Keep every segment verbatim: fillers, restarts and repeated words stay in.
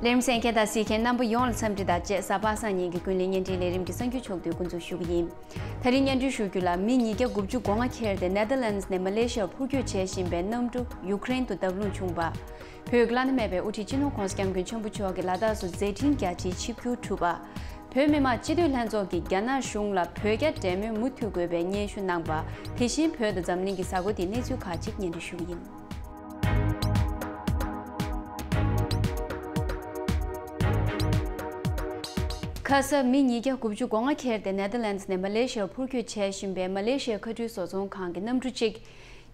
ལས་རིམ་གསན་མཁན་དང་གཟིགས་མཁན་རྣམ་པ་ཡོངས་ལ་འཚམས་འདྲི་དང་བཅས། གཟའ་པ་སངས་ཉིན་གྱི་ཀུན་གླེང་བརྙན་འཕྲིན་ལས་རིམ་གྱི་གསར་འགྱུར་ཕྱོགས་བསྡུས་འགོ་འཛུགས་ཞུ་གི་ཡིན། ད་རིང་བརྙན་འཕྲིན་ཞུ་རྒྱུ་ལ། མི་ཉིས་བརྒྱ་དགུ་བཅུ་གོ་ལྔ་ཁྱེར་ཏེ་ནེ་དར་ལན་ཌི་ནས་མ་ལེ་ཤི་ཡར་འཕུར་སྐྱོད་བྱེད་བཞིན་པའི་གནམ་གྲུ་ཡུཀ་རེན་དུ་བརྡབ་ལྷུང་བྱུང་བ། བོད་ཀྱི་བླ་ན་མེད་པའི་དབུ་ཁྲིད་སྤྱི་ནོར་༧གོང་ས་༧སྐྱབས་མགོན་ཆེན་པོ་མཆོག་གིས་ལ་དྭགས་སུ་མཛད་འཕྲིན་རྒྱ་ཆེའི་ཆིབས་བསྒྱུར་གྲུབ་པ། བོད་མི་མང་སྤྱི་འཐུས་ལྷན་ཚོགས་ཀྱིས་རྒྱ་ནག་གཞུང་ལ་བོད་རྒྱ་འབྲེལ་མོལ་མུ་མཐུད་དགོས་པའི་སྙན་ཞུ་གནང་བ། དེ་བཞིན་བོད་དང་འཛམ་གླིང་གི་གཟའ་འཁོར་དེའི་གནས་ཚུལ་ཁག་ཅིག་སྙན་སྒྲོན་ཞུ་གི་ཡིན། ཁ་ས་མི་ཉིས་བརྒྱ་དགུ་བཅུ་གོ་ལྔ་ཁྱེར་ཏེ་ནེ་དར་ལན་ཌི་ནས་མ་ལེ་ཤི་ཡར་འཕུར་སྐྱོད་བྱས་བཞིན་པའི་མ་ལེ་ཤི་ཡའི་མཁའ་འགྲུལ་བཟོ་ཚོང་ཁང་གི་གནམ་གྲུ་གཅིག་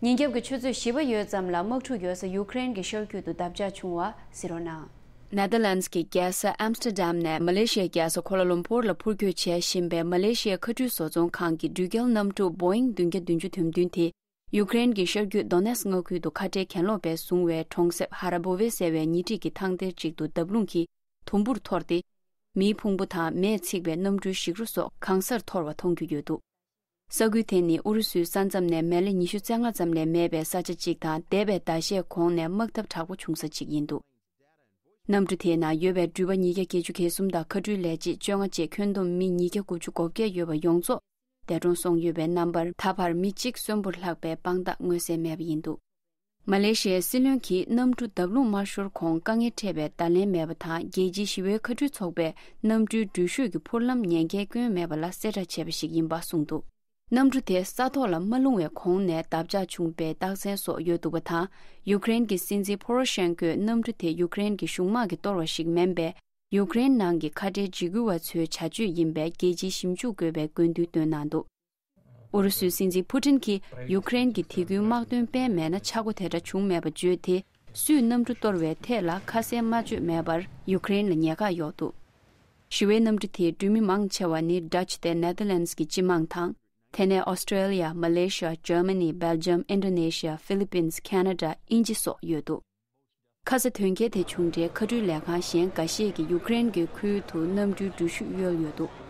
ཉིན་རྒྱབ་ཀྱི་ཆུ་ཚོད་བཞི་པ་ཡོལ་ཙམ་ལ་དམག་འཁྲུག་ཡོད་ས་ཡུཀ་རེན་གྱི་ཤར་རྒྱུད་དུ་བརྡབ་ཆག་བྱུང་བ་གཟིགས་རོགས་གནང་། ནེ་དར་ལན་ཌི་གི་རྒྱལ་ས་ཨམ་སི་ཊར་ཌམ་ནས་མ་ལེ་ཤི་ཡའི་རྒྱལ་ས་ཀོ་ལ་ལུམ་པུར་ལ་འཕུར་སྐྱོད་བྱས་བཞིན་པའི་མ་ལེ་ཤི་ཡའི་མཁའ་འགྲུལ་བཟོ་ཚོང་ཁང་གི་འགྲུལ་སྐྱེལ་གནམ་གྲུ་བོ་ཡིང་བདུན་བརྒྱ་བདུན་ཅུ་དོན་བདུན་དེ། ཡུཀ་རེན་གྱི་ཤར་རྒྱུད་དོ་ནེ་སི་མངའ་ཁུལ་དུ་ཁ་བྲལ་གྱེན་ལོག་པས་བཟུང་བའི་གྲོང་གསེབ་ཧ་ར་བོ་ཝེ་ཟེར་བའི་ཉེ་འཁྲིས་ཀྱི་ཐང་སྡེར་གཅིག་ཏུ་བརྡབ་ལྷུང་གིས་དུམ་བུར་འཐོར་ཏེ། མིའི་ཕུང་པོ་དང་མེས་འཚིག་པའི་གནམ་གྲུའི་ཞིག་རོ་སོགས་གང་སར་འཐོར་བ་མཐོང་རྒྱུ་ཡོད་འདུག་ས་ཁུལ་དེ་ནི་ཨུ་རུ་སུའི་ས་མཚམས་ནས་མེ་ལེ་ཉི་ཤུ་རྩ་ལྔ་ཙམ་ལས་མེད་པའི་ས་ཆ་གཅིག་དང་། འདས་པའི་ཟླ་ཤས་གོང་ནས་དམག་འཐབ་དྲག་པོ་བྱུང་ས་གཅིག་ཡིན་འདུག་གནམ་གྲུ་དེའི་ནང་ཡོད་པའི་འགྲུལ་པ་ཉིས་བརྒྱ་བརྒྱད་ཅུ་གྱ་གསུམ་དང་། མཁའ་འགྲུལ་ལས་བྱེད་བཅོ་ལྔ་བཅས་ཁྱོན་བསྡོམས་མི་ཉིས་བརྒྱ་དགུ་བཅུ་གོ་བརྒྱད་ཡོད་པ་ཡོངས་རྫོགས་འདས་གྲོངས་སོང་ཡོད་པའི་རྣམ་པར། ད་བར་མི་གཅིག་གསོན་པོར་ལྷག་པའི་དཔང་རྟགས་མངོན་གསལ་མེད་པ་ཡིན་འདུག་མ་ལེ་ཤི་ཡའི་སྲིད་བློན་གྱིས་གནམ་གྲུ་བརྡབ་ལྷུང་མ་ཤོར་གོང་དཀའ་ངལ་འཕྲད་པའི་བརྡ་ལན་མེད་པ་དང་། རྒྱལ་སྤྱིའི་ཞི་བའི་མཁའ་འགྲུལ་ཚོགས་པས་གནམ་གྲུའི་འགྲུལ་བཞུད་ཀྱི་འཕུར་ལམ་ཉེན་ཁའི་སྐྱོན་མེད་པ་ལ་གསལ་བསྒྲགས་བྱས་པ་ཞིག་ཡིན་པ་གསུངས་འདུག་གནམ་གྲུ་དེ་ས་ཐོག་ལ་མ་ལྷུང་བའི་གོང་ནས་བརྡབ་ཆག་བྱུང་བའི་རྟགས་མཚན་སོགས་ཡོད་འདུག་པ་དང་། ཡུཀ་རེན་གྱི་སྲིད་འཛིན་ཕོ་རོ་ཤན་ཀོས་གནམ་གྲུ་དེ་ཡུཀ་རེན་གྱི་གཞུང་དམག་གིས་གཏོར་བ་ཞིག་མིན་པས། ཡུཀ་རེན་ནང་གི་ཁ་བྲལ་འཇིགས་སྐུལ་བ་ཚོའི་བྱ་སྤྱོད་ཡིན་པས། རྒྱལ་སྤྱིའི་ཞིབ་འཇུག་དགོས་པའི་དགོས་འདུན་བཏོན་གནང་འདུག་ཨུ་རུ་སུའི་སྲིད་འཛིན་ཕུ་ཏིན་གྱིས་ཡུཀ་རེན་གྱི་དེ་ཁུལ་དམག་དོན་སྤེལ་མེད་ན་ཆག་སྒོ་དེ་འདྲ་བྱུང་མེད་པ་བརྗོད་དེ། སུས་གནམ་གྲུ་གཏོར་བའི་ཐད་ལ་ཁ་གསལ་སྨྲ་བརྗོད་མེད་པར་ཡུཀ་རེན་ལ་ཉེན་ཁ་ཡོད་འདུག་ཞི་བའི་གནམ་གྲུ་དེའི་འགྲུལ་མི་མང་ཆེ་བ་ནི་ཌ་ཅི་སྟེ་ནེ་དར་ལན་ཌི་གྱི་སྤྱི་དམངས་དང་། དེ་ནས་ཨོ་སི་ཀྲེ་ལི་ཡ། མ་ལེ་ཤི་ཡ། འཇར་མ་ནི། སྦེལ་ཇམ། ཨིན་ཌོ་ནེ་ཤི་ཡ། ཧྥི་ལི་པིན། ཁེ་ན་ཌ། དབྱིན་ཇི་སོགས་ཡོད་འདུག་ཁ་ས་དོན་རྐྱེན་དེ་བྱུང་འཕྲལ་མཁའ་འགྲུལ་ལས་ཁང་གཞན་འགའ་ཤས་ཀྱིས་ཡུཀ་རེན་གྱི་ཁུལ་དུ་གནམ་གྲུའི་འགྲུལ་བཞུད་གཡོལ་ཡོད་འདུག་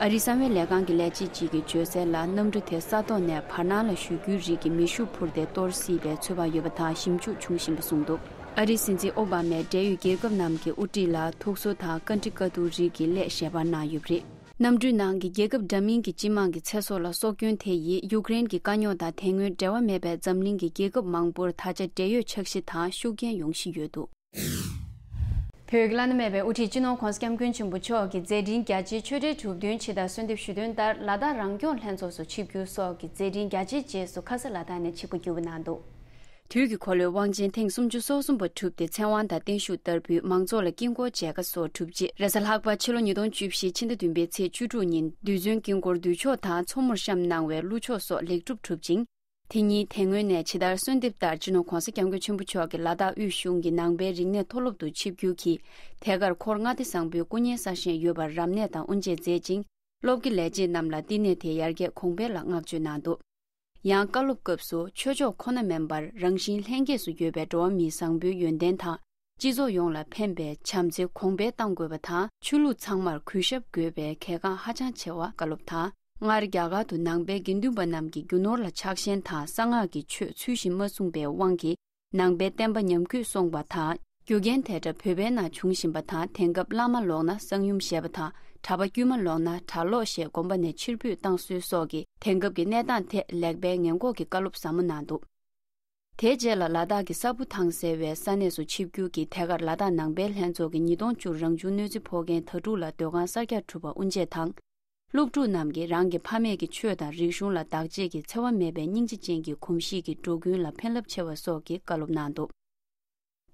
ཨ་རིའི་གསང་བའི་ལས་ཁང་གི་ལས་བྱེད་ཅིག་གིས་བརྗོད་གསལ་ལ། གནམ་གྲུ་དེ་ས་ཐོག་ནས་བར་སྣང་ལ་གཞུ་རྒྱུའི་རིགས་ཀྱི་མེ་ཤུགས་འཕུར་ཏེ་གཏོར་སྲིད་པའི་ཚོད་དཔག་ཡོད་པ་དང་། ཞིབ་འཇུག་འབྱུང་བཞིན་པ་གསུངས་འདུག་ཨ་རིའི་སྲིད་འཛིན་ཨོ་བྷ་མས་འབྲེལ་ཡོད་རྒྱལ་ཁབ་རྣམས་ཀྱི་དབུ་ཁྲིད་ལ་ཐུགས་གསོ་དང་བཀའ་འདྲི་བཀའ་བསྡུར་རིགས་ཀྱི་སླད་ཞལ་པར་གནང་ཡོད་པ་རེད། གནམ་གྲུའི་ནང་གི་རྒྱལ་ཁབ་འདྲ་མིན་གྱི་སྤྱི་དམངས་ཀྱི་ཚེ་སྲོག་ལ་སྲོག་སྐྱོན་དེ་ཡིས་ཡུཀ་རེན་གྱི་དཀའ་རྙོག་དང་དེ་སྔོན་འབྲེལ་བ་མེད་པའི་འཛམ་གླིང་གི་རྒྱལ་ཁབ་མང་པོར་ད་ཆ་འབྲེལ་ཡོད་འཆར་གཞི་དང་ཤུགས་རྐྱེན་ཡོང་བཞིན་ཡོད་འདུག་བོད་ཀྱི་བླ་ན་མེད་པའི་དབུ་ཁྲིད་སྤྱི་ནོར་༧གོང་ས་༧སྐྱབས་མགོན་ཆེན་པོ་མཆོག་གི་མཛད་འཕྲིན་རྒྱ་ཆེའི་ཆོས་འབྲེལ་གྲུབ་དོན་ཆེད་དང་གསོལ་འདེབས་ཞུ་དོན་ལྟར། ལ་དྭགས་རང་སྐྱོང་ལྷན་ཚོགས་སུ་ཆིབས་བསྒྱུར་སོགས་ཀྱི་མཛད་འཕྲིན་རྒྱ་ཆེའི་རྗེས་སུ་ཁ་ས་ལ་དྭགས་ནས་ཆིབས་ཁ་བསྒྱུར་བ་གནང་འདུག་དུས་ཀྱི་འཁོར་ལོའི་དབང་ཆེན་ཐེངས་སུམ་ཅུ་སོ་གསུམ་པ་གྲུབ་སྟེ། ཚེ་དབང་དང་བརྟན་བཞུགས་ལྟར་བུའི་མང་ཚོགས་ལ་དཀྱིལ་འཁོར་མཇལ་ཁ་སོགས་གྲུབ་རྗེས། རེས་གཟའ་ལྷག་པ་ཕྱི་ལོ་ཉིས་སྟོང་བཅུ་བཞི་ཕྱི་ཟླ་བདུན་པའི་ཚེས་བཅུ་དྲུག་ཉིན་རྡུལ་ཚོན་དཀྱིལ་འཁོར་འདུས་ཆོག་དང་མཚོ་མོར་བཤམས་གནང་བའི་ཀླུ་ཆོག་སོགས་ལེགས་གྲུབ་གྲུབ་ཅིང་། དེ་ཉིན་དེ་སྔོན་ནས་ཇི་ལྟར་གསོལ་འདེབས་ལྟར། སྤྱི་ནོར་༧གོང་ས་༧སྐྱབས་མགོན་ཆེན་པོ་མཆོག་གིས་ལ་དྭགས་དབུས་གཞུང་གི་ནང་པའི་རིག་གནས་མཐོ་སློབ་ཏུ་ཆིབས་བསྒྱུར་གྱིས། དེ་གར་འཁོར་ལྔ་སྡེ་བཟང་པོའི་སྐུ་བརྙན་གསར་བཞེངས་ཡོད་པར་རབ་གནས་དང་དབུ་འབྱེད་མཛད་ཅིང་། སློབ་ཀྱི་ལས་བྱེད་རྣམས་ལ་བསྟི་གནས་དེ་ཡར་རྒྱས་གོང་འཕེལ་ལ་བསྔགས་བརྗོད་གནང་འདུག་ཡང་བཀའ་སློབ་སྐབས་སུ་ཆོས་ཕྱོགས་ཁོ་ན་མིན་པར་རང་བཞིན་ལྷན་སྐྱེས་སུ་ཡོད་པའི་འགྲོ་བ་མིའི་བཟང་པོའི་ཡོན་ཏན་དང་། སྤྱི་ཚོགས་ཡོངས་ལ་ཕན་པའི་བྱམས་བརྩེ་གོང་འཕེལ་གཏང་དགོས་པ་དང་། ཆོས་ལུགས་ཚང་མར་གུས་ཞབས་དགོས་པའི་གལ་འགངས་ཧ་ཅང་ཆེ་བ་བཀའ་སློབ་དང་། སྔར་རྒྱ་གར་དུ་ནང་པའི་དགེ་འདུན་པ་རྣམས་ཀྱིས་རྒྱུ་ནོར་ལ་ཆགས་ཞེན་དང་གསང་སྔགས་ཀྱི་ཆོས་ཚུལ་བཞིན་མ་བསྲུངས་པའི་དབང་གིས། ནང་པའི་བསྟན་པ་ཉམས་རྒུད་སོང་བ་དང་། རྒྱུ་རྐྱེན་དེ་འདྲ་བོད་པའི་ནང་བྱུང་བཞིན་པ་དང་། དེང་སྐབས་བླ་མ་ལོག་ན་གསང་ཡུམ་ཞེས་པ་དང་། གྲྭ་པ་དཀྱུས་མ་ལོག་ན་གྲྭ་ལོག་ཞེས་དགོན་པ་ནས་ཕྱིར་འབུད་བཏང་སྲོལ་སོགས་ཀྱིས་དེང་སྐབས་ཀྱི་གནས་སྟངས་ཐད་ལེགས་སྤེལ་ངན་འགོག་གི་བཀའ་སློབ་ཟབ་མོ་གནང་འདུག་དེའི་རྗེས་ལ་ལ་དྭགས་ཀྱི་ས་ཕུ་ཐང་ཟེར་བའི་ས་གནས་སུ་ཆིབས་བསྒྱུར་གྱིས་དེ་གར་ལ་དྭགས་ནང་པའི་ལྷན་ཚོགས་ཀྱི་ཉིས་སྟོང་བཅུ་རང་བྱུང་གནོད་འཚེ་ཕོག་མཁན་དྭ་ཕྲུག་ལ་སྡོད་ཁང་གསར་རྒྱག་གྲུབ་པ་དབུ་འབྱེད་དང་། སློབ་ཕྲུག་རྣམས་ཀྱིས་རང་གི་ཕ་མེས་ཀྱི་ཆོས་དང་རིག་གཞུང་ལ་བདག་གཅེས་ཀྱིས་འཚེ་བ་མེད་པའི་སྙིང་རྗེ་ཅན་གྱི་གོམས་གཤིས་ཀྱིས་འགྲོ་ཀུན་ལ་ཕན་རླབས་ཆེ་བ་སོགས་ཀྱི་བཀའ་སློབ་གནང་འདུག་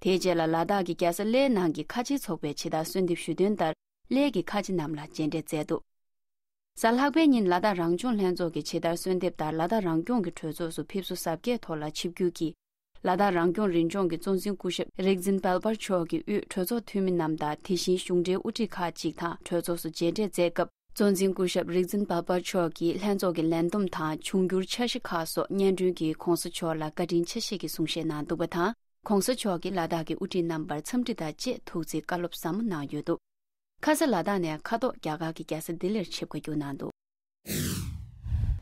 དེའི་རྗེས་ལ་ལ་དྭགས་ཀྱི་རྒྱལ་ས་གླེའི་ནང་གི་ཁ་ཆེའི་ཚོགས་པས་ཇི་ལྟར་གསོལ་འདེབས་ཞུས་དོན་ལྟར། གླེ་གི་ཁ་ཆེ་རྣམས་ལ་མཇལ་འཕྲད་མཛད་འདུག་གཟའ་ལྷག་པའི་ཉིན་ལ་དྭགས་རང་སྐྱོང་ལྷན་ཚོགས་ཀྱིས་ཇི་ལྟར་གསོལ་འདེབས་ལྟར་ལ་དྭགས་རང་སྐྱོང་གི་གྲོས་ཚོགས་སུ་ཕེབས་བསུ་གཟབ་རྒྱས་ཐོག་ལ་ཆིབས་བསྒྱུར་གྱིས། ལ་དྭགས་རང་སྐྱོང་རེ་ལྗོངས་ཀྱི་གཙོ་འཛིན་སྐུ་ཞབས་རིག་འཛིན་དཔལ་འབར་མཆོག་གིས་དབུས་གྲོས་ཚོགས་འཐུས་མི་རྣམས་དང་། དེ་བཞིན་གཞུང་འབྲེལ་དབུ་ཁྲིད་ཁག་ཅིག་དང་གྲོས་ཚོགས་སུ་མཇལ་འཕྲད་མཛད་སྐབས། གཙོ་འཛིན་སྐུ་ཞབས་རིག་འཛིན་དཔལ་འབར་མཆོག་གིས་ལྷན་ཚོགས་ཀྱི་ལས་བསྡོམས་དང་འབྱུང་འགྱུར་འཆར་གཞི་ཁག་སོགས་སྙན་སྒྲོན་གྱིས་༧གོང་ས་མཆོག་ལ་བཀའ་དྲིན་ཆེ་བཞེས་ཀྱི་གསུང་བཤད་གནང་འདུག་པ་དང་། ༧གོང་ས་མཆོག་གིས་ལ་དྭགས་ཀྱི་དབུ་ཁྲིད་རྣམ་པར་འཚམས་འདྲི་དང་བཅས་ཐུགས་བརྩེའི་བཀའ་སློབ་ཟབ་མོ་གནང་ཡོད་འདུག་ཁ་ས་ལ་དྭགས་ནས་མཁའ་ཐོག་རྒྱ་གར་གྱི་རྒྱལ་ས་ལྡི་ལིར་ཆིབས་ཁ་བསྒྱུར་གནང་འདུག་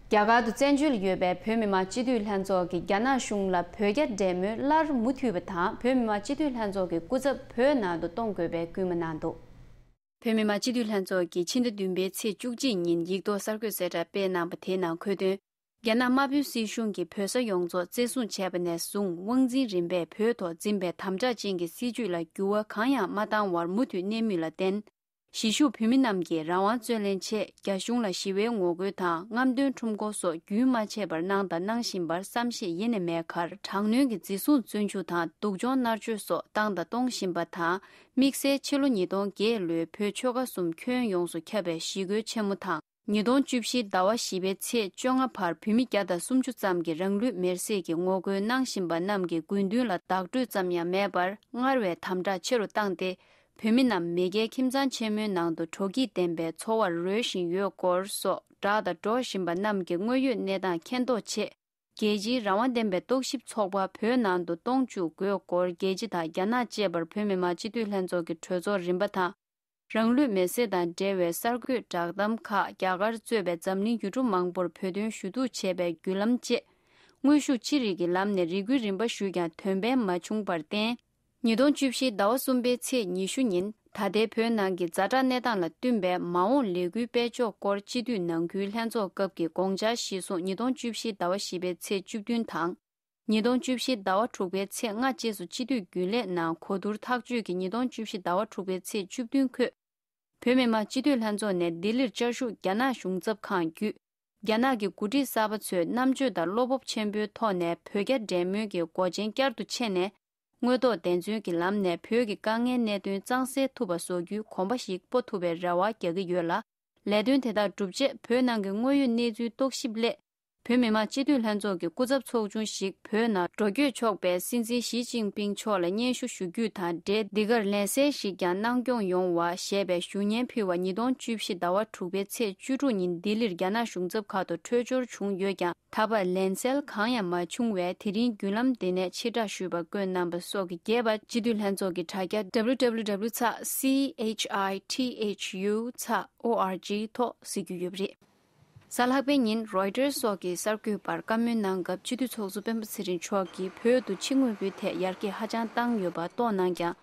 རྒྱ་གར་དུ་བཙན་བྱོལ་ཡོད་པའི་བོད་མི་མང་སྤྱི་འཐུས་ལྷན་ཚོགས་ཀྱིས་རྒྱ་ནག་གཞུང་ལ་བོད་རྒྱ་འབྲེལ་མོལ་སླར་མུ་མཐུད་པ་དང་། བོད་མི་མང་སྤྱི་འཐུས་ལྷན་ཚོགས་ཀྱི་སྐུ་ཚབ་བོད་ནང་དུ་གཏོང་དགོས་པའི་སྐུལ་མ་གནང་འདུག་བོད་མི་མང་སྤྱི་འཐུས་ལྷན་ཚོགས་ཀྱིས་ཕྱི་ཟླ་བདུན་པའི་ཚེས་བཅུ་གཅིག་ཉིན་ཡིག་ཐོག་གསར་འགོད་གསལ་བསྒྲགས་སྤེལ་གནང་པ་དེའི་ནང་འཁོད་དོན། རྒྱ་ནག་དམར་པོའི་སྲིད་གཞུང་གིས་བོད་ས་ཡོངས་རྫོགས་བཙན་བཟུང་བྱས་པ་ནས་བཟུང་། དབང་འཛིན་རིམ་པས་བོད་ཐོག་འཛིན་པའི་དམ་དྲག་ཅན་གྱི་སྲིད་བྱུས་ལ་འགྱུར་བ་གང་ཡང་མ་བཏང་བར་མུ་མཐུད་གནས་མུས་ལ་བརྟེན། གཞིས་བཞུགས་བོད་མི་རྣམས་ཀྱིས་རང་དབང་རྩོད་ལེན་ཆེད་རྒྱ་གཞུང་ལ་ཞི་བའི་ངོ་རྒོལ་དང་རྔམ་སྟོན་ཁྲོམ་སྐོར་སོགས་རྒྱུན་མ་ཆད་པར་གནང་དང་གནང་བཞིན་པར་བསམ་ཤེས་ཡེ་ནས་མེད་ཁར། དྲག་གནོན་གྱི་འཛིན་བཟུང་བཙོན་འཇུག་དང་སྡུག་སྦྱོང་མནར་གཅོད་སོགས་བཏང་དང་གཏོང་བཞིན་པ་དང་། དམིགས་བསལ་ཕྱི་ལོ་ཉིས་སྟོང་བརྒྱད་ལོའི་བོད་ཆོལ་ཁ་གསུམ་ཁྱོན་ཡོངས་སུ་ཁྱབ་པའི་ཞི་རྒོལ་ཆེན་མོ་དང་། ཉིས་སྟོང་བཅུ་བཞི་ཟླ་བ་བཞི་པའི་ཚེས་བཅོ་ལྔ་བར་བོད་མི་བརྒྱ་དང་སུམ་ཅུ་ཙམ་གྱིས་རང་ལུས་མེར་སྲེག་གི་ངོ་རྒོལ་གནང་བཞིན་པ་རྣམས་ཀྱི་དགོས་འདུན་ལ་བདག་སྤྲོད་ཙམ་ཡང་མེད་པར། སྔར་བས་དམ་དྲག་ཆེ་རུ་བཏང་སྟེ། བོད་མི་རྣམས་མེས་རྒྱལ་ཁྱིམ་ཚང་ཆེན་མོའི་ནང་དུ་དྲོ་སྐྱིད་ལྡན་པའི་འཚོ་བར་རོལ་བཞིན་ཡོད་སྐོར་སོགས། དྲག་དང་འགྲོ་བཞིན་པ་རྣམས་ཀྱི་དངོས་ཡོད་གནས་སྟངས་མཁྱེན་རྟོགས་ཆེད། རྒྱལ་སྤྱིའི་རང་དབང་ལྡན་པའི་རྟོག་ཞིབ་ཚོགས་པ་བོད་ནང་དུ་གཏོང་བཅུག་དགོས་སྐོར། རྒྱལ་སྤྱི་དང་རྒྱ་ནག་བཅས་པར་བོད་མི་མང་སྤྱི་འཐུས་ལྷན་ཚོགས་ཀྱི་གྲོས་ཚོགས་རིམ་པ་དང་། རང་ལུས་མེར་སྲེག་དང་འབྲེལ་བའི་གསར་འགོད་བསྒྲགས་གཏམ་ཁག་རྒྱ་གར་གཙོས་པའི་འཛམ་གླིང་ཡུལ་གྲུ་མང་པོར་བོད་དོན་ཞུ་གཏུག་བྱས་པའི་བརྒྱུད་ལམ་བཅས། དངོས་ཤུགས་ཅི་རིགས་ཀྱི་ལམ་ནས་རེ་སྐུལ་རིམ་པ་ཞུས་ཀྱང་དོན་ཕན་མ་བྱུང་བར་བརྟེན། ཉིས་སྟོང་བཅུ་བཞི་ཟླ་བ་གསུམ་པའི་ཚེས་ཉི་ཤུ་ཉིན། ད་ལྟའི་བོད་ནང་གི་ཛ་དྲག་གནས་སྟངས་ལ་བསྟུན་པའི་མ་འོངས་ལས་འགུལ་སྤེལ་ཕྱོགས་སྐོར་སྤྱི་འཐུས་ནང་ཁུལ་ལྷན་ཚོགས་སྐབས་ཀྱི་དགོངས་འཆར་གཞིར་བཟུང་། ཉིས་སྟོང་བཅུ་བཞི་ཟླ་བ་བཞི་པའི་ཚེས་བཅུ་བདུན་དང་། ཉིས་སྟོང་བཅུ་བཞི་ཟླ་བ་དྲུག་པའི་ཚེས་ལྔ་བཅས་སུ་སྤྱི་འཐུས་རྒྱུན་ལས་ནང་གོ་བསྡུར་ཐག་གཅོད་ཀྱིས། ཉིས་སྟོང་བཅུ་བཞི་ཟླ་བ་དྲུག་པའི་ཚེས་བཅུ་བདུན་ཁོད། བོད་མི་མང་སྤྱི་འཐུས་ལྷན་ཚོགས་ནས་ལྡི་ལིར་བཅའ་བཞུགས་རྒྱ་ནག་གཞུང་ཚབ་ཁང་བརྒྱུད། རྒྱ་ནག་གི་འགོ་ཁྲིད་གསར་པ་ཚོས་རྣམ་དཔྱོད་དང་བློ་སྤོབས་ཆེན་པོའི་ཐོག་ནས་བོད་རྒྱ་འབྲེལ་མོལ་གྱི་སྒོ་ཆེན་བསྐྱར་དུ་ཕྱེ་ནས། དངོས་ཐོག་བདེན་འཚོལ་གྱི་ལམ་ནས་བོད་ཀྱི་དཀའ་ངལ་གནད་དོན་གཙང་སེལ་ཐུབ་པ་བཟོ་རྒྱུའི་གོམ་པ་ཞིག་སྤོ་ཐུབ་པའི་རེ་བ་རྒྱག་གི་ཡོད་ལ། ལས་དོན་དེ་དག་བསྒྲུབ་ཆེད་བོད་ནང་གི་དངོས་ཡོད་གནས་ཚུལ་རྟོག་ཞིབ་སླད། བོད་མི་མང་སྤྱི་འཐུས་ལྷན་ཚོགས་ཀྱི་སྐུ་ཚབ་ཚོགས་ཆུང་ཞིག་བོད་ནང་འགྲོ་སྐྱོད་ཆོག་པའི་སྲིད་འཛིན་ཞི་ཅིན་ཕིང་མཆོག་ལ་སྙན་ཞུ་ཞུ་རྒྱུ་དང་འབྲེལ། འདི་གར་ལེན་གསལ་ཞིག་ཀྱང་གནང་སྐྱོང་ཡོང་བ་ཞེས་པའི་ཞུ་སྙན་ཕུལ་བ། ཉིས་སྟོང་བཅུ་བཞི་ཟླ་བ་དྲུག་པའི་ཚེས་བཅུ་དྲུག་ཉིན་ལྡི་ལིར་རྒྱ་ནག་གཞུང་ཚབ་ཁང་དུ་འཕྲོད་སྦྱོར་བྱུང་ཡོད་ཀྱང་། ད་བར་ལན་གསལ་གང་ཡང་མ་བྱུང་བས། དེ་རིང་བརྒྱུད་ལམ་འདི་ནས་ཕྱིར་བསྒྲགས་ཞུས་པ་བཀོད་གནང་བ་སོགས་ཀྱིས་རྒྱས་པ། སྤྱི་འཐུས་ལྷན་ཚོགས་ཀྱི་དྲ་རྒྱ་W W W ཚེག་C H I T H U ཚེག O R G ཐོག་གཟིགས་རྒྱུ་ཡོད་པ་རེད། གཟའ་ལྷག་པའི་ཉིན་རོའི་ཊར་སོགས་ཀྱིས་གསར་འགོད་པར་བཀའ་མོལ་གནང་སྐབས། སྤྱི་འཐུས་ཚོགས་གཙོ་སྤེན་པ་ཚེ་རིང་མཆོག་གིས་བོད་དུ་ཕྱི་དངོས་པོའི་ཐད་ཡར་རྒྱས་ཧ་ཅང་བཏང་ཡོད་པ་རྟོགས་གནང་ཀྱང་།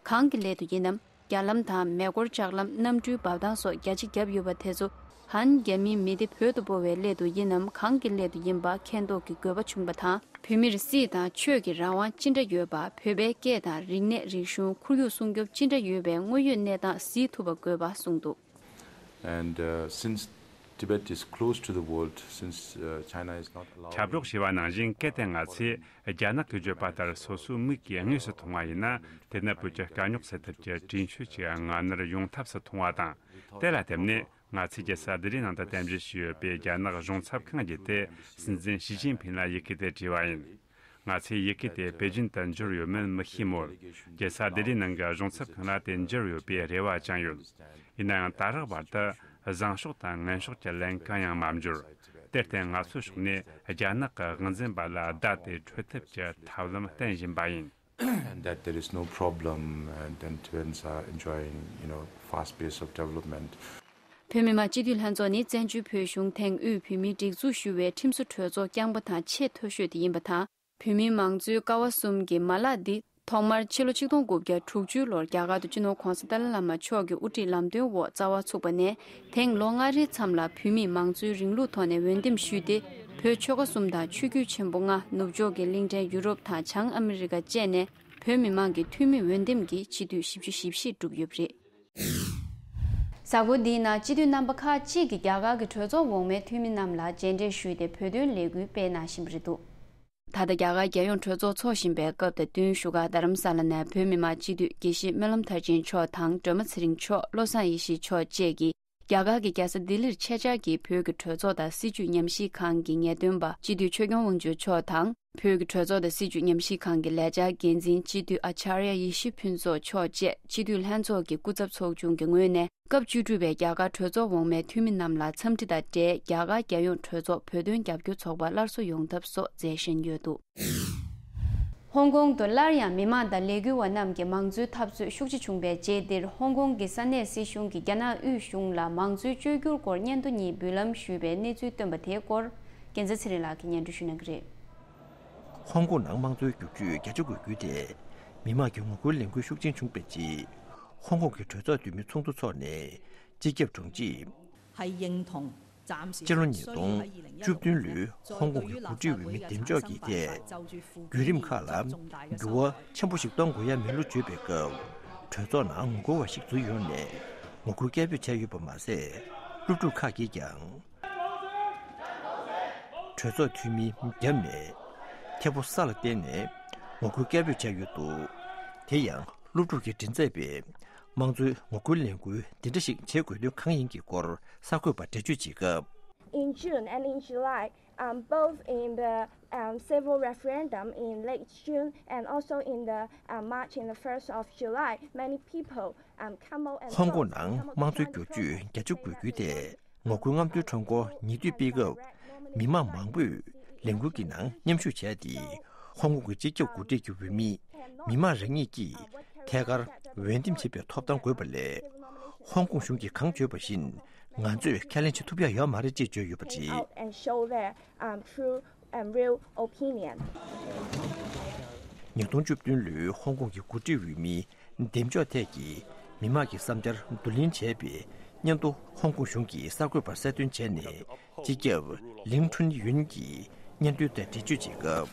གང་གི་སླད་དུ་ཡིན་ནམ། རྒྱ་ལམ་དང་མེ་འཁོར་ལྕགས་ལམ། གནམ་གྲུའི་འབབ་ཐང་སོགས་རྒྱ་ཆེ་བརྒྱབ་ཡོད་པ་དེ་ཚོ། ཧན་རྒྱ་མིའི་མི་སྡེ་བོད་དུ་སྤོ་བའི་སླད་དུ་ཡིན་ནམ། གང་གི་སླད་དུ་ཡིན་པ་མཁྱེན་རྟོགས་ཀྱི་དགོས་པ་བྱུང་བ་དང་། བོད་མིར་སྲིད་དང་ཆོས་ཀྱི་རང་དབང་ཅི་འདྲ་ཡོད་པ། བོད་པའི་སྐད་དང་རིག་གནས་རིག་གཞུང་། ཁོར་ཡུག་སྲུང་སྐྱོབ་ཅི་འདྲ་ཡོད་པའི་དངོས་ཡོད་གནས་སྟངས་གཟིགས་ཐུབ་པ་དགོས་པ་གསུངས་འདུག། And uh, since Tibet is close to the world, since uh, China is not allowed. ཁྱབ་སྒྲོག་བྱས་པ་ནང་བཞིན། གལ་ཏེ་ང་ཚོས་རྒྱ་ནག་གིས་བརྗོད་པ་ལྟར་སོ་སོའི་མིག་གིས་དངོས་སུ་མཐོང་བ་ཡིན་ན། དེ་ནི་བོད་ཀྱི་དཀའ་རྙོག་སེལ་ཐབས་ཀྱི་གྲོས་ཆོད་ཅིག་སྔ་སྣུར་ཡོང་ཐབས་སུ་མཐོང་བ་དང་། དེ་ལ་བརྟེན་ནས། ང་ཚོས་རྒྱལ་ས་ལྡི་ལིའི་ནང་དུ་རྟེན་གཞི་བྱས་ཡོད་པའི་རྒྱ་ནག་གཞུང་ཚབ་ཁང་བརྒྱུད་དེ། སྲིད་འཛིན་ཞི་ཅིན་ཕིང་ལ་ཡི་གེ་དེ་བྲིས་པ་ཡིན། ང་ཚོས་ཡི་གེ་དེ་པེ་ཅིན་དུ་འབྱོར་ཡོད་མིན་མི་ཤེས་མོད། རྒྱལ་ས་ལྡི་ལིའི་ནང་གི་གཞུང་ཚབ་ཁང་ལ་དེ་འབྱོར་ཡོད་པའི་རེ་བ་བཅངས་ཡོད། ཡིན་ན་ཡང་། ད་རག་བར་དུ་བཟང་ཕྱོགས་དང་ངན་ཕྱོགས་ཀྱི་ལན་གང་ཡང་མ་འབྱོར། དེར་བརྟེན། ང་ཚོའི་ཕྱོགས་ནས་རྒྱ་ནག་གི་དབང་འཛིན་པ་ལ་བརྡ་དེ་འཕྲོད་ཐབས་ཀྱི་ཐབས་ལམ་བསྟེན་བཞིན་པ་ཡིན། And that there is no problem, and then Tibetans are enjoying, you know, fast pace of development. བོད་མི་མང་སྤྱི་འཐུས་ལྷན་ཚོགས་ནི་བཙན་བྱོལ་བོད་གཞུང་དེང་དབུས་བོད་མིའི་སྒྲིག་འཛུགས་ཞུ་བའི་ཁྲིམས་བཟོ་གྲོས་ཚོགས་རྐྱང་པ་དང་ཆེས་མཐོ་ཤོས་དེ་ཡིན་པ་དང་། བོད་མིའི་མང་གཙོའི་ཀ་བ་གསུམ་གྱི་མ་ལག་འདི་ཐོག་མར་ཕྱི་ལོ་ཆིག་སྟོང་དགུ་བརྒྱ་དྲུག་ཅུ་ལོར་རྒྱ་གར་དུ་སྤྱི་ནོར་༧གོང་ས་ཏཱ་ལའི་བླ་མ་མཆོག་གི་དབུ་ཁྲིད་ལམ་སྟོན་འོག་རྩ་བ་ཚུགས་པ་ནས། དེང་ལོ་ལྔ་རེའི་མཚམས་ལ་བོད་མིས་མང་གཙོའི་རིང་ལུགས་ཐོག་ནས་འོས་འདེམས་ཞུས་ཏེ། བོད་ཆོལ་ཁ་གསུམ་དང་ཆོས་བརྒྱུད་ཆེན་པོ་ལྔ། ནུབ་ཕྱོགས་ཀྱི་གླིང་ཕྲན་ཡུ་རོབ་དང་བྱང་ཨ་མི་རི་ཀ་བཅས་ནས་བོད་མི་མང་གི་འཐུས་མི་འོས་འདེམས་ཀྱིས་སྤྱི་འཐུས་བཞི་བཅུ་ཞེ་བཞི་བསྒྲུབས་ཡོད་པ་རེད། གཟའ་འཁོར་འདིའི་ནང་སྤྱི་འཐུས་རྣམ་པ་ཁག་ཅིག་གིས་རྒྱ་གར་གྱི་གྲོས་ཚོགས་འོག་མའི་འཐུས་མི་རྣམས་ལ་མཇལ་འཕྲད་ཞུས་ཏེ། བོད་དོན་ལས་འགུལ་སྤེལ་གནང་བཞིན་པ་རེད་འདུག། ད་ལྟ་རྒྱ་གར་རྒྱལ་ཡོངས་གྲོས་ཚོགས་འཚོགས་བཞིན་པའི་སྐབས་དང་བསྟུན། བཞུགས་སྒར་རྡ་རམ་ས་ལ་ནས་བོད་མི་མང་སྤྱི་འཐུས་དགེ་བཤེས་སྨོན་ལམ་མཐར་ཕྱིན་མཆོག་དང་། སྒྲོལ་མ་ཚེ་རིང་མཆོག། བློ་བཟང་ཡེ་ཤེས་མཆོག་བཅས་ཀྱིས། རྒྱ་གར་གྱི་རྒྱལ་ས་ལྡི་ལིར་ཆེད་བཅར་གྱིས་བོད་ཀྱི་གྲོས་ཚོགས་དང་སྲིད་བྱུས་ཉམས་ཞིབ་ཁང་གི་ངེས་སྟོན་པ་སྤྱི་འཐུས་ཆོས་སྐྱོང་དབང་ཕྱུག་མཆོག་དང་། བོད་ཀྱི་གྲོས་ཚོགས་དང་སྲིད་བྱུས་ཉམས་ཞིབ་ཁང་གི་ལས་འཆར་འགན་འཛིན་སྤྱི་འཐུས་ཨ་ཅཱརྱ་ཡེ་ཤེས་ཕུན་ཚོགས་མཆོག་བཅས་སྤྱི་འཐུས་ལྷན་ཚོགས་ཀྱི་སྐུ་ཚབ་ཚོགས་ཆུང་གི་ངོས་ནས། སྐབས་བཅུ་དྲུག་པའི་རྒྱ་གར་གྲོས་ཚོགས་འོག་མའི་འཐུས་མི་རྣམས་ལ་འཚམས་འདྲི་དང་འབྲེལ། རྒྱ་གར་རྒྱལ་ཡོངས་གྲོས་ཚོགས་བོད་དོན་རྒྱབ་སྐྱོར་ཚོགས་པ་སླར་གསོ་ཡོང་ཐབས་སོགས་མཛད་བཞིན་ཡོད་འདུག། ཧོང་ཀོང་དུ་སླར་ཡང་མི་མང་དང་ལས་འགུལ་བ་རྣམས་ཀྱི་མང་གཙོའི་འཐབ་རྩོད་ཤུགས་ཆེ་བྱུང་བའི་རྗེས་འདིར། ཧོང་ཀོང་གི་ས་གནས་སྲིད་གཞུང་གིས་རྒྱ་ནག་དབུས་གཞུང་ལ་མང་གཙོའི་བཅོས་བསྒྱུར་སྐོར་སྙན་ཐོ་གཉིས་འབུལ་ལམ་ཞུས་པའི་གནས་ཚུལ་བཏོན་པ་དེའི་སྐོར། རྒྱལ་མཚན་ཚེ་རིང་ལགས་ཀྱིས་སྙན་སྒྲོན་ཞུ་གནང་གི་རེད། ཧོང་ཀོང་ནང་དམངས་གཙོའི་བསྒྱུར་བཅོས་བརྒྱ་ཆ་དགུ་བརྒྱུད་དེ། མི་མང་གི་ངོ་རྒོལ་ལས་འགུལ་ཤུགས་ཆེན་བྱུང་བའི་རྗེས། ཧོང་ཀོང་གི་གྲོས་ཚོགས་འཐུས་མི་ཚོགས་འདུ་འཚོགས་ནས། སྤྱི་ཁྱབ་དྲུང་ཆེས། སྤྱི་ལོ་ཉིས་སྟོང་བཅུ་བདུན་ལོའི་ཧོང་ཀོང་གི་འགོ་ཁྲིད་འོས་མི་འདེམས་འཇོག་གི་ཐད། བརྒྱུད་རིམ་ཁག་ལ་འགྱུར་བ་ཆེན་པོ་ཞིག་གཏོང་དགོས་ཡ་མིན་ལུགས་བརྗོད་པའི་སྐབས། གྲོས་ཚོགས་ནང་ངོ་རྒོལ་བ་ཞིག་འཛུལ་ཡོང་ནས་ངོ་རྒོལ་སྐད་འབོད་བྱས་ཡོད་པ་མ་ཟད། སློབ་ཕྲུག་ཁག་གིས་ཀྱང་གྲོས་ཚོགས་འཐུས་མིའི་རྒྱབ་ནས་མཐེ་བོ་ས་ལ་བསྟན་ནས་ངོ་རྒོལ་སྐད་འབོད་བྱས་ཡོད་འདུག། དེ་ཡང་སློབ་ཕྲུག་གི་མགྲིན་ཚབ་པས། དམངས་གཙོའི་ངོ་རྒོལ་ལས་འགུལ་འདི་འདྲ་ཞིག་བྱེད་དགོས་དོན་གང་ཡིན་གྱི་སྐོར་གསར་འགོད་པར་འགྲེལ་བརྗོད་བྱེད་སྐབས། In June and in July, um, both in the um, civil referendum in late June and also in the um, march in the first of July, many people um, come out and ཧོང་ཀོང་ནང་དམངས་གཙོའི་བསྒྱུར་བཅོས་བརྒྱ་ཆ་དགུ་བརྒྱུད་དེ། ངོ་རྒོལ་རྔམ་སྟོན་ཁྲོམ་སྐོར་ཉེ་དུས་སྤེལ་སྐབས། མི་མང་མང་པོས་ལས་འགུལ་གྱི་ནང་མཉམ་ཞུགས་བྱས་ཏེ། ཧོང་ཀོང་གི་སྤྱི་ཁྱབ་འགོ་ཁྲིད་ཀྱི་འོས་མི་མི་མང་རང་ཉིད་ཀྱིས་ཐད་ཀར་འོས་འདེམས་བྱེད་པའི་ཐོབ་ཐང་དགོས་པ་ལས། ཧོང་ཀོང་གཞུང་གིས་གང་བརྗོད་པ་བཞིན་ང་ཚོས་ཁས་ལེན་བྱེད་ཐུབ་ཡ་ཡོད་མ་རེད་ཅེས་བརྗོད་ཡོད་པ་རེད། Out and show their um, true and real opinion. ཉིས་སྟོང་བཅུ་བདུན་ལོའི་ཧོང་ཀོང་གི་འགོ་ཁྲིད་འོས་མི་འདེམས་འཇོག་ཐད་ཀྱི་མི་མང་གི་བསམ་འཆར་བསྡུ་ལེན་བྱས་པའི་སྙན་ཐོ་ཧོང་ཀོང་གཞུང་གིས་གསར་འགོད་པར་གསལ་སྟོན་བྱས་ནས། སྤྱི་ཁྱབ་ལིང་ཁྲུན་ཡུན་གྱིས་སྙན་ཐོའི་ཐད་འགྲེལ་བརྗོད་བྱེད་སྐབས།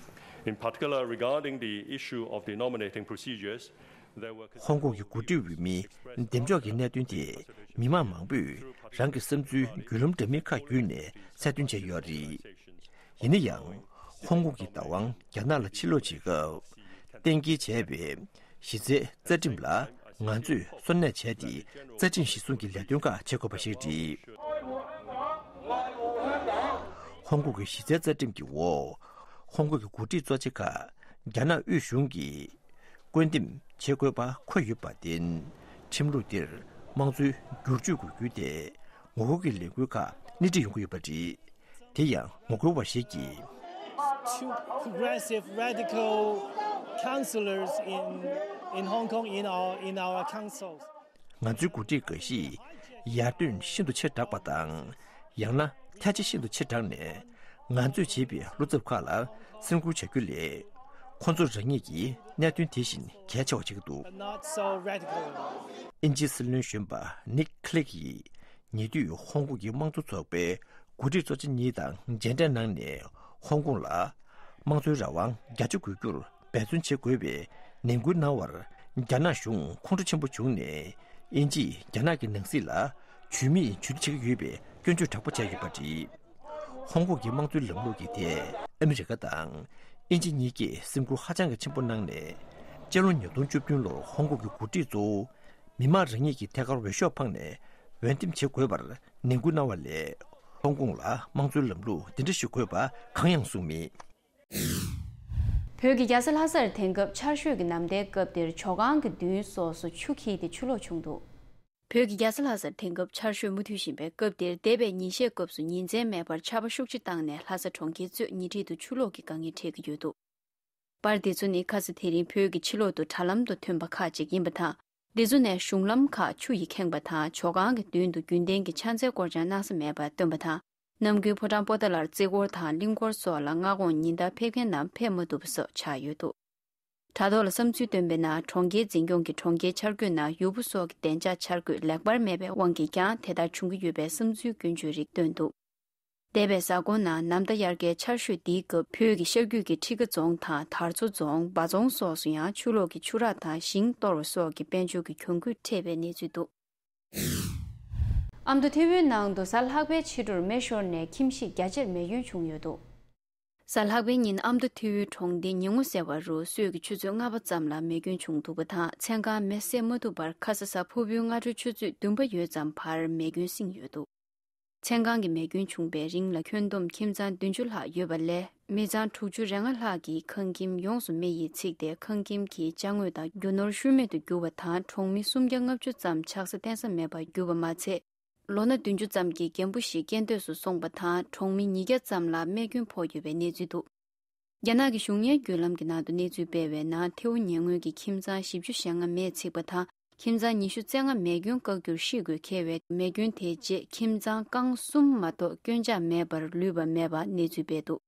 In particular, regarding the issue of the nominating procedures, there were ཧོང་ཀོང་གི་འགོ་ཁྲིད་འོས་མི་འདེམས་འཇོག་གི་གནད་དོན་དེ་མི་མང་མང་པོས་རང་གི་བསམ་ཚུལ་བརྒྱུད་ལམ་འདྲ་མིན་ཁག་བརྒྱུད་ནས་གསལ་སྟོན་བྱས་ཡོད་རེད། ཡིན་ན་ཡང་། ཧོང་ཀོང་གི་བདག་དབང་རྒྱ་ནག་ལ་ཕྱིར་སློག་བྱེད་སྐབས། གཏན་འཁེལ་བྱས་པའི་གཞི་རྩའི་རྩ་ཁྲིམས་ལ་ང་ཚོས་སོར་གནས་བྱས་ཏེ། རྩ་ཁྲིམས་གཞིར་བཟུང་གི་ལས་དོན་ཁག་བྱེད་དགོས་པ་ཞིག་རེད། ཧོང་ཀོང་གི་གཞི་རྩའི་རྩ་ཁྲིམས་ཀྱི་འོག་ཧོང་ཀོང་གི་འགོ་ཁྲིད་གཙོ་ཆེ་ཁག་རྒྱ་ནག་དབུས་གཞུང་གིས་བསྐོ་འདེམས་བྱེད་དགོས་པ་འཁོད་ཡོད་པར་བརྟེན། ཁྲིམས་ལུགས་འདིར་དམངས་གཙོའི་བསྒྱུར་བཅོས་དགོས་རྒྱུ་དེ་ངོ་རྒོལ་གྱི་ལས་འགུལ་ཁག་སྣེ་ཁྲིད་ཡོང་གི་ཡོད་པ་རེད། དེ་ཡང་ངོ་རྒོལ་བ་ཞིག་གིས། Two progressive radical councillors in, in Hong Kong in our, in our councils. ང་ཚོའི་འགོ་ཁྲིད་འགའ་ཞིག་ཡར་ཐོན་ཤིན་ཏུ་ཆེ་དྲགས་པ་དང་། ཡང་ན་ཐལ་ཆ་ཤིན་ཏུ་ཆེ་དྲགས་ནས། ང་ཚོས་བྱེད་པའི་བློ་འཚབ་ཁག་ལ་སེམས་ཁུར་བྱ་རྒྱུ་ལས། ཁོང་ཚོ་རང་ཉིད་ཀྱིས་གནད་དོན་དེ་བཞིན་གལ་ཆེ་བ་བྱེད་ཀྱི་འདུག། But not so radical. དབྱིན་ཇིའི་སྲིད་བློན་གཞོན་པ་ནིག་ཁི་ལེག་གིས། ཉེ་དུས་ཧོང་ཀོང་གི་དམངས་གཙོ་ཚོགས་པའི་འགོ་ཁྲིད་གཙོ་ཆེ་གཉིས་དང་མཇལ་འཕྲད་གནང་ནས། ཧོང་ཀོང་ལ་དམངས་གཙོའི་རང་དབང་རྒྱ་ཆེར་དགོས་རྒྱུར་འབད་བརྩོན་བྱེད་དགོས་པའི་ནན་སྐུལ་གནང་བར། རྒྱ་ནག་གཞུང་ཁོང་ཁྲོ་ཆེན་པོ་བྱུང་ནས། དབྱིན་ཇིས་རྒྱ་ནག་གི་ནང་སྲིད་ལ་ཇུས་མེད་ཇུས་འདྲི་བྱེད་ཀྱི་ཡོད་པའི་སྐྱོན་བརྗོད་དྲག་པོ་བྱས་ཡོད་པ་རེད། ཧོང་ཀོང་གི་དམངས་གཙོའི་ལམ་ལུགས་ཀྱི་ཐད་ཨ་མི་རི་ཀ་དང་དབྱིན་ཇི་གཉིས་ཀས་སེམས་ཁུར་ཧ་ཅང་གི་ཆེན་པོ་གནང་ནས། སྤྱི་ལོ་ཉིས་སྟོང་བཅུ་བདུན་ལོར་ཧོང་ཀོང་གི་འགོ་ཁྲིད་གཙོ་བོ་མི་མང་རང་ཉིད་ཀྱིས་ཐད་ཀར་འོས་ཤོག་འཕངས་ནས་འོས་འདེམས་བྱེད་དགོས་པར་ནན་སྐུལ་གནང་བ་ལས། ཧོང་ཀོང་ལ་དམངས་གཙོའི་ལམ་ལུགས་འདི་འདྲ་ཞིག་དགོས་པ་གང་ཡང་གསུངས་མེད། བོད་ཀྱི་རྒྱལ་ས་ལྷ་སར་དེང་སྐབས་ཆར་ཞོད་ཀྱི་ནམ་ཟླའི་སྐབས་འདིར་ཇོ་ཁང་གི་མདུན་སོགས་སུ་ཆུ་འཁྱིལ་ཏེ་ཆུ་ལོག་བྱུང་འདུག། བོད་ཀྱི་རྒྱལ་ས་ལྷ་སར་དེང་སྐབས་ཆར་ཞོད་མུ་མཐུད་བཞིན་པའི་སྐབས་འདིར། འདས་པའི་ཉིན་ཤས་སྐབས་སུ་ཉིན་མཚན་མེད་པར་ཆར་པ་ཤུགས་ཆེ་བཏང་ནས། ལྷ་ས་གྲོང་ཁྱེར་གཙོས་ཉེ་འཁྲིས་དུ་ཆུ་ལོག་གི་དཀའ་ངལ་འཕྲད་ཀྱི་ཡོད་འདུག། པར་འདི་ཚོ་ནི་ཁ་ས་དེ་རིང་བོད་ཀྱི་ཕྱི་ལོགས་དུ་དྲ་ལམ་དུ་ཐོན་པ་ཁག་ཅིག་ཡིན་པ་དང་། འདི་ཚོ་ནས་གཞུང་ལམ་ཁག་ཆུ་ཡིས་ཁེངས་པ་དང་། ཇོ་ཁང་གི་མདུན་དུ་རྒྱུན་ལྡན་གྱི་ཕྱག་འཚལ་སྐོར་ཀྱང་གནང་ས་མེད་པ་སྟོན་པ་དང་། ནམ་རྒྱུན་ཕོ་བྲང་པོ་ཏཱ་ལར་རྩེ་སྐོར་དང་གླིང་སྐོར་སོགས་ལ་སྔ་དགོང་ཉིན་ལྟར་ཕེབས་མཁན་རྣམས་ཕེབས་མ་ཐུབ་པ་སོགས་ཆགས་ཡོད་འདུག། དྲ་ཐོག་ལ་བསམ་ཚུལ་བཏོན་པའི་ནང་། གྲོང་ཁྱེར་འཛིན་སྐྱོང་གིས་གྲོང་ཁྱེར་འཆར་འགོད་ནང་ཡུར་བུ་སོགས་ཀྱི་བདེ་འཇགས་འཆར་འགོད་ལེགས་པར་མེད་པའི་དབང་གིས་ཀྱང་དེ་ལྟར་བྱུང་གི་ཡོད་པའི་བསམ་ཚུལ་སྐྱོན་བརྗོད་རིགས་བཏོན་འདུག། འདས་པའི་གཟའ་འཁོར་ནང་ནམ་ཟླ་དབྱར་ཁའི་ཆར་ཞོད་འདིའི་སྐབས་བོད་ཀྱི་ཤར་རྒྱུད་ཀྱི་ཁྲི་ཀ་རྫོང་དང་དར་མཚོ་རྫོང་། འབའ་རྫོང་སོགས་སུ་ཡང་ཆུ་ལོག་གི་ཆུ་རགས་དང་ཞིང་གཏོར་བ་སོགས་ཀྱི་དཔལ་འབྱོར་གྱི་གྱོང་གུད་འཕྲད་པའི་གནས་ཚུལ་འདུག། ཨ་མདོ་ཐེ་བོའི་ནང་དུ་གཟའ་ལྷག་པའི་ཕྱི་དྲོར་མེ་ཤོར་ནས་ཁྱིམ་གཞིས་རྒྱ་ཆེར་མེ་སྐྱོན་བྱུང་ཡོད་འདུག། གཟའ་ལྷག་པའི་ཉིན་ཨ་མདོ་ཐེ་བོའི་གྲོང་སྡེ་ཉིན་མོ་ཟེར་བ་རུ་སྲོད་ཀྱི་ཆུ་ཚོད་ལྔ་པ་ཙམ་ལ་མེ་སྐྱོན་བྱུང་འདུག་པ་དང་། མཚན་གང་མེ་བསད་མ་ཐུབ་པར་ཁ་ས་གཟའ་ཕུར་བུའི་སྔ་དྲོའི་ཆུ་ཚོད་བདུན་པ་ཡོལ་ཙམ་བར་མེ་སྐྱོན་བསྲིངས་ཡོད་འདུག། མཚན་གང་གི་མེ་སྐྱོན་བྱུང་བའི་རིང་ལ་ཁྱོན་བསྡོམས་ཁྱིམ་ཚང་བདུན་ཅུ་ལྷག་ཡོད་པ་ལས། མི་ཚང་དྲུག་ཅུ་རེ་ལྔ་ལྷག་གི་ཁང་ཁྱིམ་ཡོངས་སུ་མེ་ཡིས་ཚིག་སྟེ། ཁང་ཁྱིམ་གྱི་ཅ་དངོས་དང་རྒྱུ་ནོར་ཤུལ་མེད་དུ་གྱུར་བ་དང་། གྲོང་མི་སུམ་བརྒྱ་ལྔ་བཅུ་ཙམ་ཆགས་ས་བརྟེན་ས་མེད་པར་གྱུར་པ་མ་ཚད། ལོ་ན་བདུན་ཅུ་ཙམ་གྱི་རྒན་པོ་ཞིག་རྐྱེན་འདས་སུ་སོང་བ་དང་། གྲོང་མི་ཉིས་བརྒྱ་ཙམ་ལ་རྨས་སྐྱོན་ཕོག་ཡོད་པའི་གནས་ཚུལ་འདུག། རྒྱ་ནག་གི་གཞུང་གཉེར་བརྒྱུད་ལམ་གྱི་ནང་དུ་གནས་ཚུལ་སྤེལ་བའི་ནང་། ཐེ་བོ་ཉེ་སྔོན་གྱི་ཁྱིམ་ཚང་བཞི་བཅུ་ཞེ་ལྔ་མེས་ཚིག་པ་དང་། ཁྱིམ་ཚང་ཉི་ཤུ་རྩ་ལྔ་མེ་སྐྱོན་བཀག་རྒྱུར་ཤེས་དགོས་འཁེལ་བའི་མེ་སྐྱོན་དེའི་རྗེས་ཁྱིམ་ཚང་རྐང་གསུམ་མ་གཏོགས་སྐྱོན་ཆག་མེད་པར་ལུས་པ་མེད་པ་གནས་ཚུལ་སྤེལ་འདུག།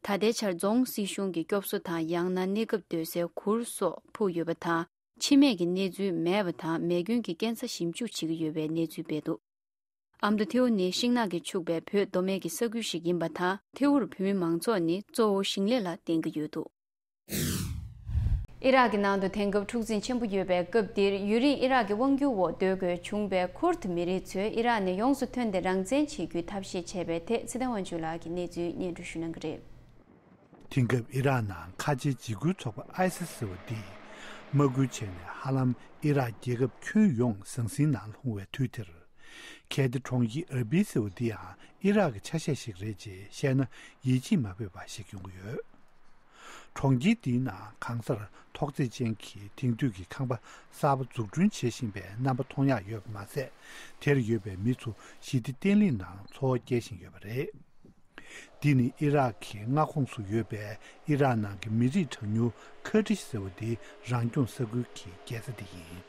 ད་ལྟའི་ཆར་རྫོང་སྲིད་གཞུང་གི་སྐྱོབ་གསོ་དང་། ཡང་ན་གནས་སྐབས་སྡོད་སའི་གུར་སོགས་ཕུབ་ཡོད་པ་དང་། འཆི་རྨས་ཀྱི་གནས་ཚུལ་མེད་པ་དང་། མེ་སྐྱོན་གྱི་རྐྱེན་ས་ཞིབ་འཇུག་བྱེད་ཀྱི་ཡོད་པའི་གནས་ཚུལ་སྤེལ་འདུག། ཨ་མདོ་ཐེའུ་ནི་ཤིང་ནགས་ཀྱིས་ཕྱུག་པའི་བོད་མདོ་སྨད་ཀྱི་ས་ཁུལ་ཞིག་ཡིན་པ་དང་། ཐེའུར་བོད་མི་མང་ཚོགས་ནི་གཙོ་བོ་ཞིང་ལས་ལ་བརྟེན་གྱི་ཡོད་འདུག། ཨི་རག་གི་ནང་དུ་དེང་སྐབས་འཁྲུག་འཛིང་ཆེན་པོ་ཡོད་པའི་སྐབས་འདིར། ཡུན་རིང་ཨི་རག་གི་དབང་སྒྱུར་འོག་སྡོད་དགོས་བྱུང་བའི་ཁུར་ད་མི་རིགས་ཚོས་ཨི་རག་ནས་ཡོངས་སུ་ཐོན་ཏེ་རང་བཙན་བྱེད་རྒྱུའི་ཐབས་ཤེས་བྱས་པའི་ཐད། ཚེ་བརྟན་དབང་ཕྱུག་ལགས་ཀྱིས་གནས་ཚུལ་སྙན་སྒྲོན་ཞུ་གནང་གི་རེད། དེང་སྐབས་ཨི་རག་ནང་ཁ་ཆེའི་འཇིགས་སྐུལ་ཚོགས་པ་ཨའི་སི་ཟེར་བ་འདིས་དམག་སྐུལ་བྱས་ནས་ཧ་ལམ་ཨི་རག་རྒྱལ་ཁབ་ཁྱོན་ཡོངས་ཟང་ཟིང་ནང་ལྷུང་བའི་དུས་དེར། གལ་ཏེ་གྲོང་ཁྱེར་ཨར་བིལ་ཟེར་བ་འདི་ཡང་ཨི་རག་གི་ཆ་ཤས་ཤིག་རེད་ཅེས་བཤད་ན་ཡིད་ཆེས་མ་ཕོད་པ་ཞིག་ཡོང་གི་ཡོད། གྲོང་ཁྱེར་འདིའི་ནང་གང་སར་ཐོག་བརྩེགས་ཅན་གྱི་དེང་དུས་ཀྱི་ཁང་པ་གསར་པ་འཛུགས་སྐྲུན་བྱེད་བཞིན་པའི་རྣམ་པ་མཐོང་ཡག་ཡོད་པ་མ་ཟད། དེར་ཡོད་པའི་མི་ཚོ་ཞི་བདེ་བརྟན་ལྷིང་ནང་འཚོ་བ་སྐྱེལ་བཞིན་ཡོད་པ་རེད། འདི་ནི་ཨི་རག་གི་མངའ་ཁོངས་སུ་ཡོད་པའི་ཨི་རག་ནང་གི་མི་རིགས་གྲངས་ཉུང་ཁར་ཏི་ཤི་ཟེར་བ་འདིའི་རང་སྐྱོང་ས་ཁུལ་གྱི་རྒྱལ་ས་འདི་ཡིན།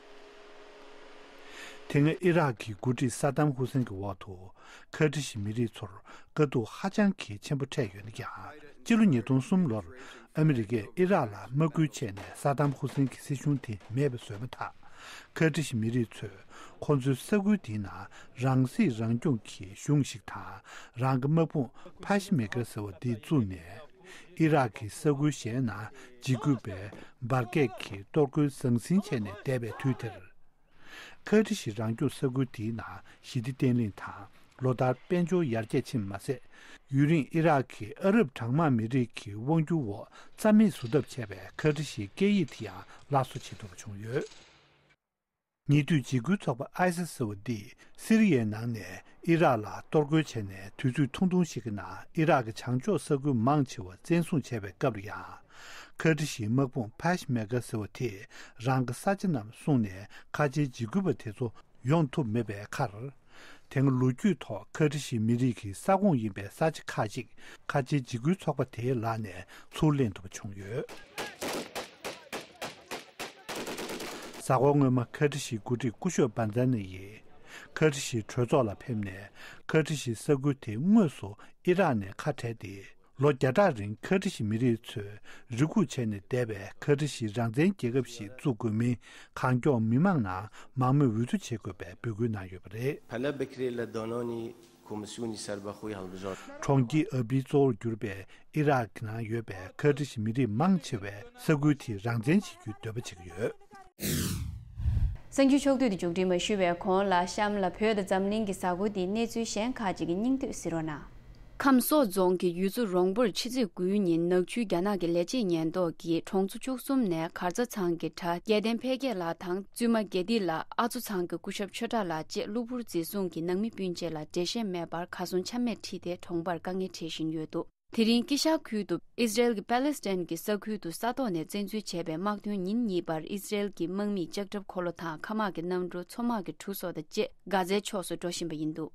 དེ་སྔ་ཨི་རག་གི་འགོ་ཁྲིད་ས་དམ་ཧུ་སེན་གྱི་འོག་ཏུ་ཁར་ཏི་ཤི་མི་རིགས་ཚོར་དཀའ་སྡུག་ཧ་ཅང་གི་ཆེན་པོ་འཕྲད་ཡོད་ན་ཡང་། སྤྱི་ལོ་ཉིས་སྟོང་གསུམ་ལོར་ཨ་མི་རི་ཀས་ཨི་རག་ལ་དམག་སྐུལ་བྱས་ནས་ས་དམ་ཧུ་སེན་གྱི་སྲིད་གཞུང་དེ་མེད་པ་བཟོས་མ་ཐག། ཁར་ཏི་ཤི་མི་རིགས་ཚོས་ཁོ་ཚོའི་ས་ཁུལ་དེའི་ནང་རང་སྲིད་རང་སྐྱོང་གི་གཞུང་ཞིག་དང་། རང་གི་དམག་དཔུང་ཕ་ཤི་མེ་ཀ་ཟེར་བ་འདི་བཙུགས་ནས། ཨི་རག་གི་ས་ཁུལ་གཞན་ནང་འཇིགས་སྐུལ་པའི་འབར་གས་ཀྱི་གཏོར་རྒོལ་ཟང་ཟིང་བྱས་ནས་བསྡད་པའི་དུས་དེར། ཁར་ཏི་ཤི་རང་སྐྱོང་ས་ཁུལ་དེའི་ནང་ཞི་བདེ་བརྟན་ལྷིང་དང་ལོ་ལྟར་དཔལ་འབྱོར་ཡར་རྒྱས་ཕྱིན་མ་ཟད། ཡུན་རིང་ཨི་རག་གི་ཨ་རབ་གྲངས་མང་མི་རིགས་ཀྱི་དབང་སྒྱུར་འོག་རྩ་མེད་བཟོ་ཐབས་བྱས་པའི་ཁར་ཏི་ཤིའི་སྐད་ཡིག་དེ་ཡང་སླར་གསོ་བྱེད་ཐུབ་པ་བྱུང་ཡོད། ཉེ་དུས་འཇིགས་སྐུལ་ཚོགས་པ་ཨའི་སི་ཟེར་བ་འདིས་སི་རི་ཡའི་ནང་ནས་ཨི་རག་ལ་གཏོར་རྒོལ་བྱས་ནས་དུས་ཚོད་ཐུང་ཐུང་ཞིག་གི་ནང་ཨི་རག་གི་བྱང་ཕྱོགས་ས་ཁུལ་མང་ཆེ་བ་བཙན་བཟུང་བྱས་པའི་སྐབས་ལ་ཡང་། ཁར་ཏི་ཤིའི་དམག་དཔུང་ཕ་ཤི་མེ་ཀ་ཟེར་བ་དེས་རང་གི་ས་ཆ་རྣམས་བསྲུངས་ནས་ཁ་ཆེའི་འཇིགས་སྐུལ་པ་དེ་ཚོ་ཡོང་ཐུབ་མེད་པའི་ཁར། དེ་སྔ་ལོ་རྒྱུས་ཐོག་ཁ་ཏི་ཤི་མི་རིགས་ཀྱི་ས་ཁོངས་ཡིན་པའི་ས་ཆ་ཁག་ཅིག་ཁ་ཆེའི་འཇིགས་སྐུལ་ཚོགས་པ་དེའི་ལག་ནས་ཚུར་ལེན་ཐུབ་པ་བྱུང་ཡོད། གཟའ་འཁོར་སྔོན་མ་ཁ་ཏི་ཤིའི་འགོ་ཁྲིད་སྐུ་ཞབས་བན་ཛ་ནི་ཡིས་ཁ་ཏི་ཤིའི་གྲོས་ཚོགས་ལ་ཕེབས་ནས། ཁ་ཏི་ཤིའི་ས་ཁུལ་དེ་དངོས་སུ་ཨི་རག་ནས་ཁ་བྲལ་ཏེ། ལོ་བརྒྱ་ཕྲག་རིང་ཁ་ཏི་ཤི་མི་རིགས་ཚོས་རེ་སྒུག་བྱས་ནས་བསྡད་པའི་ཁ་ཏི་ཤི་རང་བཙན་རྒྱལ་ཁབ་ཞིག་བཙུགས་དགོས་མིན་གང་མགྱོགས་མི་མང་ནང་མང་མོས་འོས་བསྡུ་བྱེད་དགོས་པའི་འབོད་སྐུལ་གནང་ཡོད་པ་རེད། پەلە بکرێ لە دانانی کۆمسیۆنی سەربەخۆی هەڵبژاردن. གྲོང་ཁྱེར་ཨར་བིལ་གཙོ་བོར་གྱུར་པའི་ཨི་རག་གི་ནང་ཡོད་པའི་ཁ་ཏི་ཤི་མི་རིགས་མང་ཆེ་བས་ས་ཁུལ་དེ་རང་བཙན་བྱེད་རྒྱུའི་འདོད་པ་བྱེད་ཀྱི་ཡོད། གསར་འགྱུར་ཕྱོགས་བསྡུས་དེ་མཇུག་སྒྲིལ་མ་ཞུས་པའི་གོང་ལ། གཤམ་ལ་བོད་དང་འཛམ་གླིང་གི་གཟའ་འཁོར་འདིའི་གནས་ཚུལ་གཞན་ཁག་ཅིག་གི་སྙིང་བསྡུས་གཟིགས་རོགས་གནང་། ཁམས་སོག་རྫོང་གི་ཡུལ་ཚོ་རོང་པོར་ཕྱི་ཚེས་དགུའི་ཉིན་ནག་ཆུའི་རྒྱ་ནག་གི་ལས་བྱེད་ཉེན་རྟོག་གིས་གྲོང་ཚོ་བཅུ་གསུམ་ནས་གར་རྩ་ཚང་གི་གྲྭ་རྒྱལ་བསྟན་འཕེལ་རྒྱས་ལགས་དང་། བཙུན་མ་དགེ་ལྡི་ལགས། ཨ་ཚོ་ཚང་གི་སྐུ་ཞབས་ཆོས་གྲགས་ལགས་བཅས་གློ་བུར་འཛིན་བཟུང་གིས་ནང་མི་སྤུན་མཆེད་ལ་འགྲེལ་བཤད་མེད་པར་གར་སོང་ཆ་མེད་ཁྲིད་དེ་གྲོང་པར་དཀའ་ངལ་འཕྲད་བཞིན་ཡོད་འདུག། དེ་རིང་ཀི་ཤ་ཁུལ་དུ་ཨིས་རལ་གྱི་པ་ལེ་སི་ཐན་གྱི་ས་ཁུལ་དུ་ས་ཐོག་ནས་བཙན་འཛུལ་བྱས་པའི་དམག་དོན་ཉིན་གཉིས་པར་ཨིས་རལ་གྱི་དམག་མིས་ལྕགས་ཁྲབ་འཁོར་ལོ་དང་མཁའ་དམག་གི་གནམ་གྲུ། མཚོ་དམག་གི་གྲུ་སོགས་དང་བཅས་གྷ་ཛའི་ཕྱོགས་སུ་འགྲོ་བཞིན་པ་ཡིན་འདུག།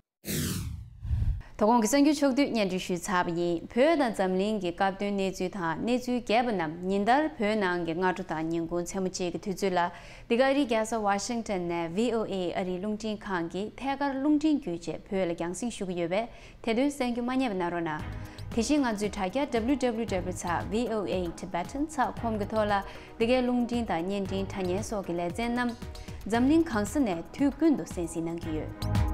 དོ་དགོང་གི་གསར་འགྱུར་ཕྱོགས་བསྡུས་སྙན་སྒྲོན་ཞུས་ཚར་བ་ཡིན། བོད་དང་འཛམ་གླིང་གི་སྐབས་དོན་གནས་ཚུལ་དང་གནས་ཚུལ་རྒྱས་པ་རྣམས་ཉིན་ལྟར་བོད་ནང་གི་སྔ་དྲོ་དང་ཉིན་གུང་མཚན་མོ་བཅས་ཀྱི་དུས་ཚོད་ལ། འདི་ག་ཨ་རིའི་རྒྱལ་ས་ཝ་ཤིང་ཊོན་ནས་བྷི་ཨོ་ཨེ་ཨ་རིའི་རླུང་འཕྲིན་ཁང་གི་ཐད་ཀར་རླུང་འཕྲིན་བརྒྱུད་བཅས་བོད་ལ་རྒྱང་སྲིང་ཞུ་གི་ཡོད་པས། དེ་དོན་གསན་རྒྱུ་མ་བསྙེལ་བ་གནང་རོགས་གནང་། དེ་བཞིན་ང་ཚོའི་དྲ་རྒྱ་W W W ཚ་V O A Tibetan ཚ་ཁོམ་གྱི་ཐོག་ལ། འདི་གའི་རླུང་འཕྲིན་དང་བརྙན་འཕྲིན་དྲ་བརྙན་སོགས་ཀྱི་ལེ་ཚན་རྣམས་འཛམ་གླིང་གང་ས་ནས་དུས་ཀུན་ཏུ་གསན་གཟིགས་གནང་གི་ཡོད།